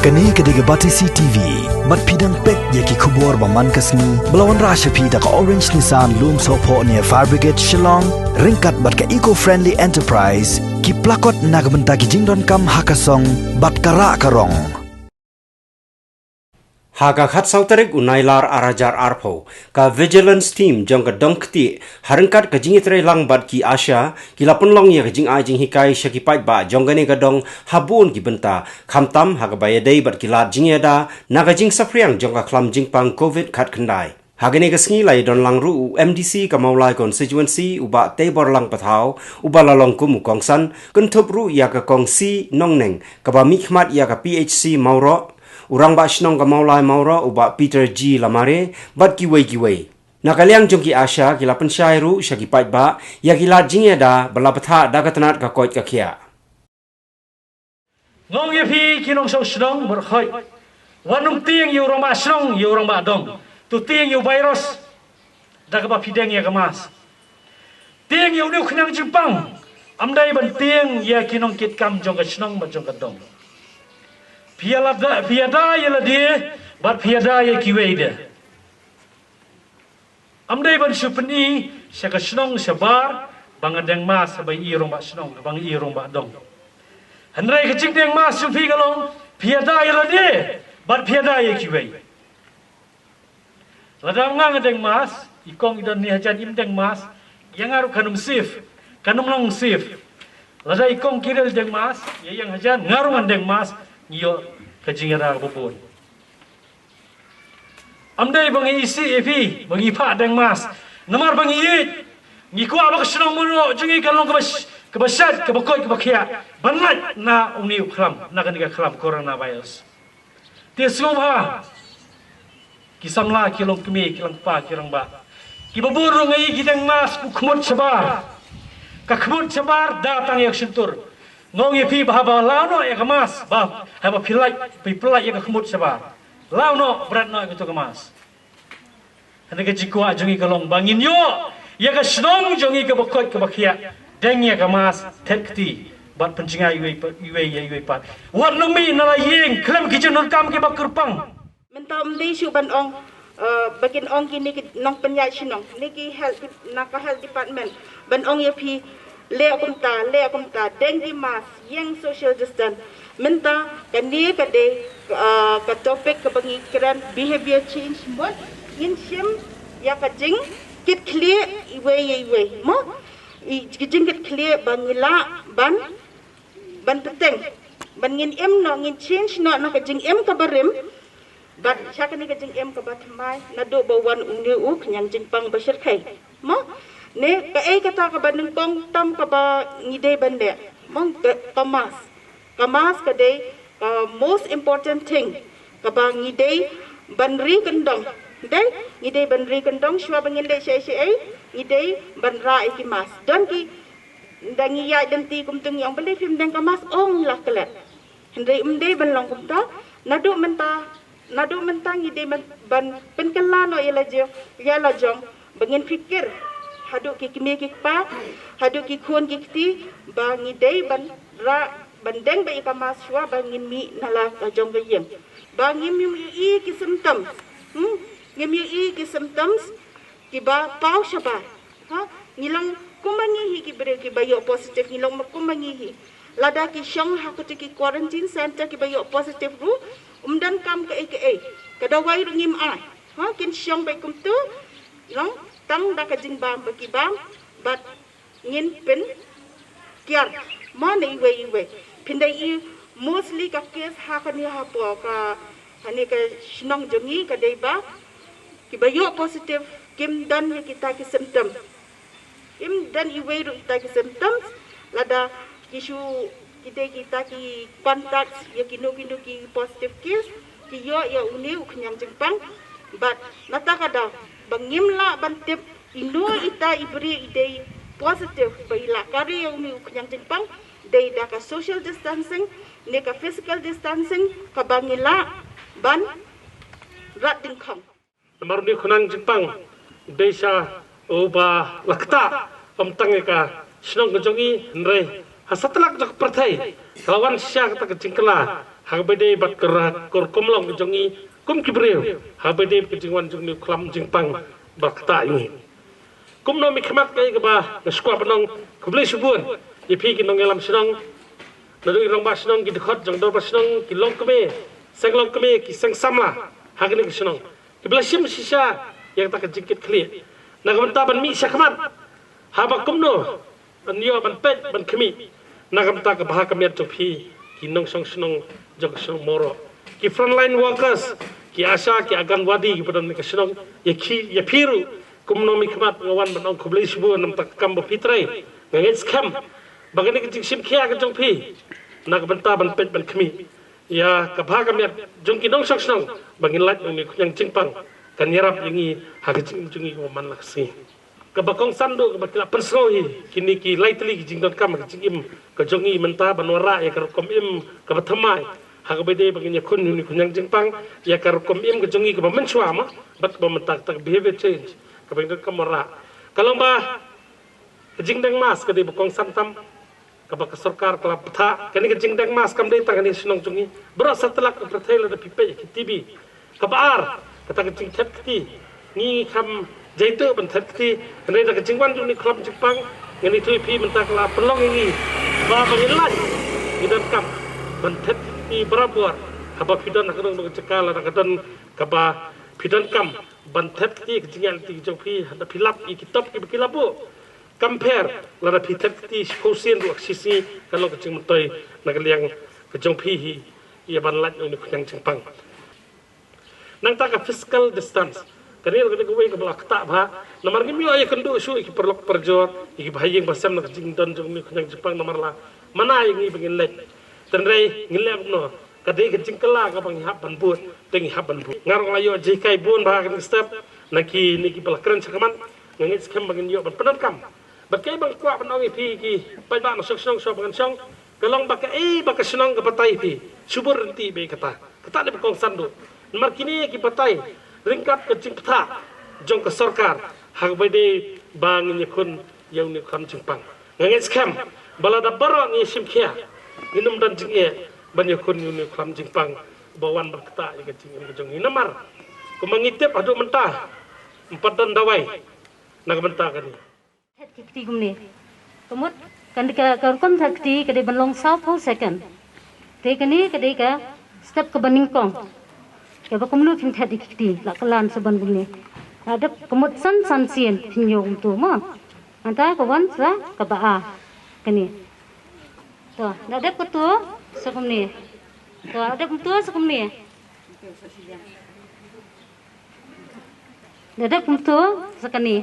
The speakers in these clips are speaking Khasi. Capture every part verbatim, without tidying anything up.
Kane ka dei ka Batesi T V. Bad phi dang peit ïa ki khubor ba man ka sngi ba la wanrah sha phi da ka Orange Nissan Lumsohphoh near Fire Brigade Shillong, ryngkat bad ka Eco Friendly Enterprise, ki plakot na ka bynta ki jingdonkam ha ka song bad ka rah ka rong. Ha ka khatsaw tarik u Nailar ar hajar arphew, ka Vigilance Team jong ka Dong Ktieh, ha ryngkat ka jingïatreilang bad ki ASHA, ki la pynlong ïa ka jingai jinghikai sha ki paidbah jong kane ka dong ha bun ki bynta, khamtam ha kaba ïadei bad ki lad jingïada na ka jingsaphriang jong ka khlam jingpang covid khatkhyndai. Ha kane ka sngi la ïadon lang ruh u MDC ka Mawlai Constituency, u Bah Teiborlang Pathaw, uba la long kum u kongsan, kynthup ruh ïa ka Kong C Nongneng, kaba mihkhmat ïa ka PHC Mawroh, u Rangbah Shnong ka Mawlai Mawroh, u Bah Peter G Lamare, bad kiwei kiwei. Na ka liang jong ki ASHA, ki la pynshai ruh sha ki paidbah ïa ki lad jingïada ba la bthah da ka tnat ka koit ka khiah. Nga ong ïa phi ki nongshong shnong baroh khoit, wat nym tieng ïa u rangbah shnong, ïa u rangbah dong. To tieng ïa u virus da kaba phi deng ïa ka mask. Tieng ïa une u khñiang jingpang. Ym dei ban tieng ïa ki nongkitkam jong ka shnong bad jong ka dong. Phi ïada, phi ïada ïa lade bad phi ïada ïa kiwei de. Ym dei ban shu pyni sha ka shnong shabar ba nga deng mask, haba i rangbah shnong, haba i rangbah dong. Hynrei ka jingdeng mask jong phi ka long, phi ïada ïa lade bad phi ïada ïa kiwei. Lada nga nga deng mask, i kong i don ne hajan im deng mask, ïa nga ruh kan ym safe, kan ym long safe. Lada i kong Kirel deng mask, ïa ïa nga hajan, nga ruh ngan deng mask, ngi ïoh ka jingïada kaba bun. Ym dei ba ngi isih ïa phi ba ngi phah deng mask. Namar ba ngi ïeit, ngi kwah ba ka shnong Mawroh jong ngi kan long kaba sh-, kaba shait, kaba koit, kaba khiah ban lait na une u khlam, na kane ka khlam coronavirus. Te sngewbha ki samla, ki longkmie, ki longkpa, ki rangbah, kiba bun ruh nga ïohi ki deng mask, u khmut shabar. Ka khmut shabar da tang ïa ka shyntur. Nga ong ïa phi ba haba law noh ïa ka mask, ba haba phi lait, phi pynlait ïa ka khmut shabar, law noh, bret noh ïa kato ka mask. Hynrei ka jingkwah jong ngi ka long ba ngin ïoh ïa ka shnong jong ngi kaba koit kaba khiah, deng ïa ka mask, thied kti bad pynjngai iwei pa, iwei ïa iwei pat. Wat nym mih na la ïing khlem ki jingdonkam kiba kyrpang. Mynta ym dei shuh ban ong, eh, ba kin ong kine ki nongpynïaid shnong, ne ki health dep-, na ka health department ban ong ïa phi, leh kumta, leh kumta, deng ki mask, ïeng social distance. Mynta kane ka dei, ah, ka topic kaba ngi kren behavior change, mut ngin shim ïa ka jingkitkhlieh iwei ïa iwei, mo? I, ka jingkitkhlieh ba ngi lah ban, ban bteng, ban ngin im noh, ngin change noh na ka jingim kaba rim bad sha kane ka jingim kaba thymmai naduh ba wan une u khñiang jingpang ba shyrkhei, mo? Ne kaei kata kaba nyngkong tam kaba ngi dei ban leh, mo? Ka, ka mask. Ka mask ka dei ka most important thing kaba ngi dei ban ri kyndong. Dei, ngi dei ban ri kyndong, shuwa ba ngin leh shaei shaei, ngi dei ban rah ïa ki mask. Don ki, da ngi ïaid lynti kumta ngi ong, balei phim deng ka mask? Ong la klet. Hynrei ym dei ban long kumta. Naduh mynta, naduh mynta ngi dei ban, ban pynkylla noh ïa la jong, ïa la jong, ba ngin phikir haduh ki kmie ki kpa, haduh ki khun ki kti, ba ngi dei ban rah, ban deng beit ïa ka mask shuwa ba ngin mih na la ka jong ka ïing, ba ngim ïohi ki symptoms. Hmm? Ngim ïohi ki symptoms kiba paw shabar. Ha? Ngi long kumba ngi hi ki briew kiba ïoh positive, ngi long ma kumba ngi hi. Lada ki shong ha kata ki quarantine center kiba ïoh positive ruh, ym donkam kaei kaei. Ka dawai ruh ngim ai. Ha? Kin shong beit kumta, long tang da ka jingbam ba ki bam, bad ngin pynkiar, mo, na iwei iwei. Phin da ïohi mostly ka case ha kane hapoh ka, kane ka shnong jong ngi ka dei ba kiba ïoh positive kim don ïa kita ki symptom. Kim don iwei ruh kita ki symptoms. Lada ki shu, ki dei kita ki contacts ïa kino kino ki positive case, ki ïoh ïa une u khñiang jingpang. Bad nata ka daw ba ngim lah ban tip ino ita i briew i dei positive ba i la carry ïa une u khñiang jingpang, dei da ka social distancing ne ka physical distancing kaba ngi lah ban rat dyngkhong. Namar une u khñiang jingpang dei shisha uba la ktah, ym tang ïa ka shnong ka jong ngi, hynrei ha satlak jong ka pyrthei ka la wan shisha kata ka jingkylla. ha kaba ïadei bad ka ra-, ka rukom long ka jong ngi kum ki briew ha kaba ïadei bad ka jingwan jong une u khlam jingpang ba ktah ïa ngi. Kumno mynkhmat, kaei kaba nga sngewkwah ban ong, khublei shibun ïa phi ki nongïalam shnong, naduh ki rangbah shnong, ki dkhot jong dorbar shnong, ki longkmie, seng longkmie, ki seng samla ha kane ka shnong, kiba la shim shisha ïa kata ka jingkit khlieh na ka bynta ban mih shakhmat haba kumno ban ïoh ban peit ban khmih na ka bynta ka bha ka miat jong phi ki nongshong shnong jong ka shnong Mawroh, ki frontline workers, ki ASHA, ki Anganwadi kiba don ha ka shnong, ïa ki, ïa phi ruh kumno mynkhmat nga wan ban ong khublei shibun na ka bynta ka kam ba phi trei. Nga ngeit skhem ba kane ka jingshim khia ka jong phi na ka bynta ban peit ban khmih ïa ka bha ka miat jong ki nongshong shnong ba ngin lait na une u khñiang jingpang kan ïarap ïa ngi ha ka jingim jong ngi kaba man la ka sngi. Kaba kongsan duh kaba ki la pynsngew hi kine ki lai tylli ki jingdonkam ha ka jingim ka jong ngi mynta, ban wanrah ïa ka rukom im kaba thymmai ha kaba ïadei ba ngin ïakhun ïa une u khñiang jingpang, ïa ka rukom im ka jong ngi kaba mynshuwa ma bad kaba mynta, kata ka behavior change kaba ngin donkam wanrah. Ka long ba ka jingdeng mask ka dei ba kongsan tam kaba ka sorkar ka la bthah. Kane ka jingdeng mask kam dei tang kane ka shnong jong ngi, baroh satlak ka pyrthei lada phi peit ha ki TV. Kaba ar, kata ka jingthet kti. Ngi kham jaituh ban thet kti, hynrei da ka jingwan jong une u khlam jingpang, ngan ïathuh ïa phi mynta ka la pynlong ïa ngi ba, ba ngin lait, ngi donkam ban thet kti barabor. Haba phi don ha kano kano ka jaka, lada ka don kaba phi donkam ban thet kti ka jingïaid lynti jong phi, haba phi lap ïa ki top kiba ki la buh, kam pher lada phi thet kti shiphew sien ruh ha ka shi sngi, ka long ka jingmyntoi na ka liang ka jong phi hi ïa ban lait na une u khñiang jingpang. Nangta ka physical distance, kane ka dei kawei kaba la ktah bha. Namar ngim ïoh ïakynduh shuh ïa ki paralok parajor, ïa ki bahaïing bahasem na ka jingdon jong une u khñiang jingpang, namar la mana ïa ngi ba ngin leit. Hynrei ngin leh kumno? Ka dei ka jingkylla kaba ngi hap ban bud, te ngi hap ban bud. Nga ruh nga la ïoh jinghikai bun bha ha kane ka step na kine kiba la kren shakhmat. Nga ngeit skhem ba ngin ïoh ban pyndonkam. Bad kaei ba nga kwah ban ong ïa phi ki paidbah nongshong shnong shuwa ba ngan shong, ka long ba kaei ba ka shnong ka batai ïa phi, shu bud ryntih beit ïa kata. Kata dei ba kongsan duh. Namar kine ki batai ryngkat ka jingbthah jong ka sorkar ha kaba ïadei ba ngin ïakhun ïa une u khlam jingpang. Nga ngeit skhem ba lada baroh ngi shim khia, ngin ym don jingeh ban ïakhun ïa une u khlam jingpang ba wan ban ktah ïa ka jingim ka jong ngi. Namar kumba ngi tip haduh mynta, ym pat don dawai na ka bynta kane. Thet ki kti kumne. Ka mut, kan dei ka, ka rukom thet kti ka dei ban long sawphew second. Te kane ka dei ka step kaba nyngkong. Kaba kumno phin thet ïa ki kti, la kylla sa ban kumne. La dep ka mut san san sien phin ïoh kumto mo. Nangta ka wan sa kaba ar. Kane. To, la dep kato sa kumne. To, la dep kato sa kumne. Da dep kumto sa kane.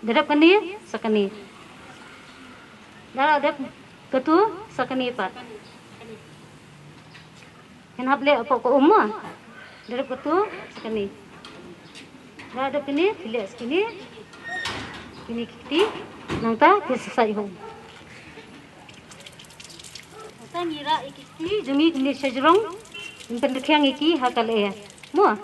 Da dep kane sa kane. Da dep kato sa kane pat. Kan hap leh hapoh ka um mo. Da dep kato sa kane. Da dep kane, phi leh sa kane. Kine ki kti, nangta phi sa sait ha um. Nangta ngi rah ïa ki kti jong ngi kine sha jrong, ngin pynrkhiang ïa ki ha ka lyer. Mo?